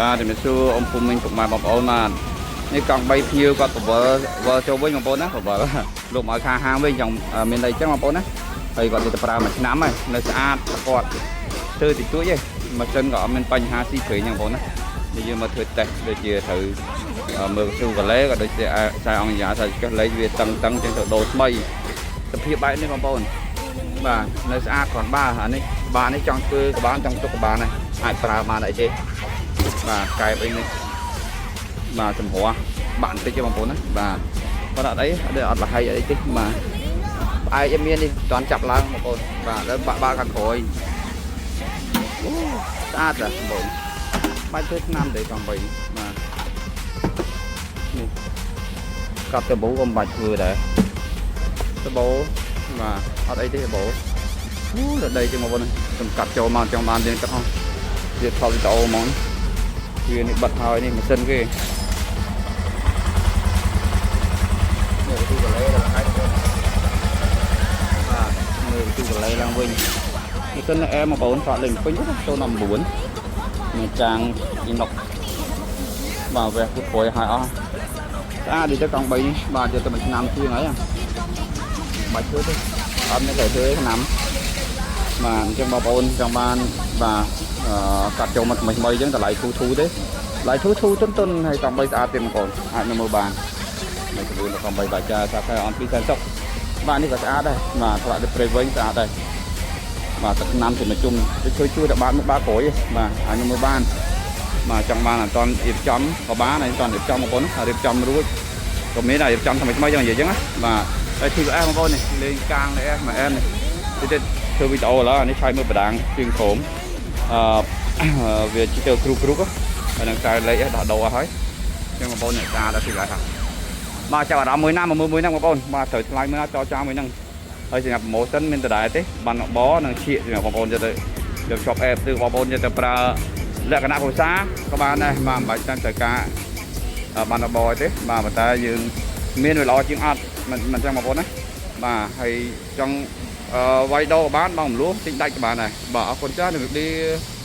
បាទជំរាបសួរអ៊ំពូមីងពុកម៉ែបងប្អូនបាទនេះកង់3ភ្ញៀវគាត់បវលវល់ចូលវិញបងប្អូនណាបវលលោកមកឲ្យខាហាងវិញចង់មានន័យចឹងបងប្អូនណាហើយគាត់ទៅប្រើមួយឆ្នាំហើយនៅស្អាតគាត់ធ្វើតិចតួចទេម៉ាស៊ីនក៏អត់មានបញ្ហាស៊ីប្រេងហ្នឹងបងប្អូនណានេះយើងមកធ្វើតេស្តដូចជាត្រូវមើលស៊ូកាឡេក៏ដូចជាខ្សែអង្គយ៉ាខ្សែឆ្កឹះលេខវាតឹងតឹងចឹងទៅដូរថ្មីសភាពបែបនេះបងប្អូនបាទនៅស្អាតគ្រាន់បើអានេះបាទនេះចង់ធ្វើក៏បានចង់ទុកក៏បានដែរអាចប្រើបានអីទេ បាទកែបអីនេះបាទសម្រស់បាក់បន្តិចទេបងប្អូនណាបាទគាត់អត់អីអត់អត់លហៃអីទេបាទផ្អែកឯមាននេះមិនតាន់ចាប់ឡើងបងប្អូនបាទដល់បាក់បាក់ខាងក្រោយអូស្អាតដែរបងប្អូនបាច់ធ្វើឆ្នាំទេកង់បីបាទនេះកាត់តបូក៏មិនបាច់ធ្វើដែរតបូបាទអត់អីទេតបូអូរដីជាងបងប្អូនខ្ញុំកាត់ចូលមកចង់បានរៀងទឹកអស់វាថតវីដេអូហ្មង វានេះបិទហើយនេះម៉ាស៊ីនគេនេះទូកលេដល់ហើយបងបាទមើលទូកលេឡើងវិញម៉ាស៊ីនអែមបងប្អូនថតលេងពេញចូល19មានចាងអ៊ីណុកបាទវះគូព្រួយហើយអស់ស្អាតដូចទៅកង់3នេះបាទយកទៅមួយឆ្នាំជាងហើយបាច់ធ្វើទេអត់មានតែធ្វើឆ្នាំបាទអញ្ចឹងបងប្អូនចង់បានបាទកាត់ចូលមកថ្មីថ្មីអញ្ចឹងតម្លៃធូរធូរទេ តម្លៃធូរធូរទុនទុនហើយកង់3ស្អាតទៀតបងប្អូនអាចនៅមើលបាននៅចំនួនកង់3បាចាសាខាអន2សែនសុកបាទនេះក៏ស្អាតដែរបាទថ្លាក់ទៅព្រៃវិញស្អាតដែរបាទទឹកឆ្នាំជាមួយជុំទៅជួយជួយតែបានមកបាក្រោយបាទអាចនៅមើលបានបាទចង់បានអត់តរៀបចំក៏បានហើយអត់តរៀបចំបងប្អូនរៀបចំរួចក៏មានដែររៀបចំថ្មីថ្មីចឹងនិយាយចឹងណាបាទហើយ TVS បងប្អូននេះលេងកាងនេះមួយអែមនេះតិចធ្វើវីដេអូឥឡូវអានេះឆាយមើលបដាងជើងក្រោមអឺវាជិះគ្រូគ្រូហើយនឹងខ្សែលេខដោះដូរហើយចឹងបងប្អូនអ្នកស្អាតដល់ទីឡើយហើយបាទចាប់អារម្មណ៍មួយណាមកមើលមួយហ្នឹងបងប្អូនបាទត្រូវថ្លៃមួយណាចរចាមួយហ្នឹងហើយសម្រាប់ promotion មានដដែលទេបានបនិងឈៀកសម្រាប់បងប្អូនយកទៅយក shop app ឬបងប្អូនយកទៅប្រើលក្ខណៈភាសាក៏បានដែរបាទមិនបាច់តាមត្រូវការបានបទេបាទប៉ុន្តែយើងមានវាល្អជាងអត់មិនមិនចឹងបងប្អូនណាបាទហើយចង់វាយដូរក៏បានបងមលួសទិញដាច់ក៏បានដែរបាទអរគុណច្រើនជំរាបលា។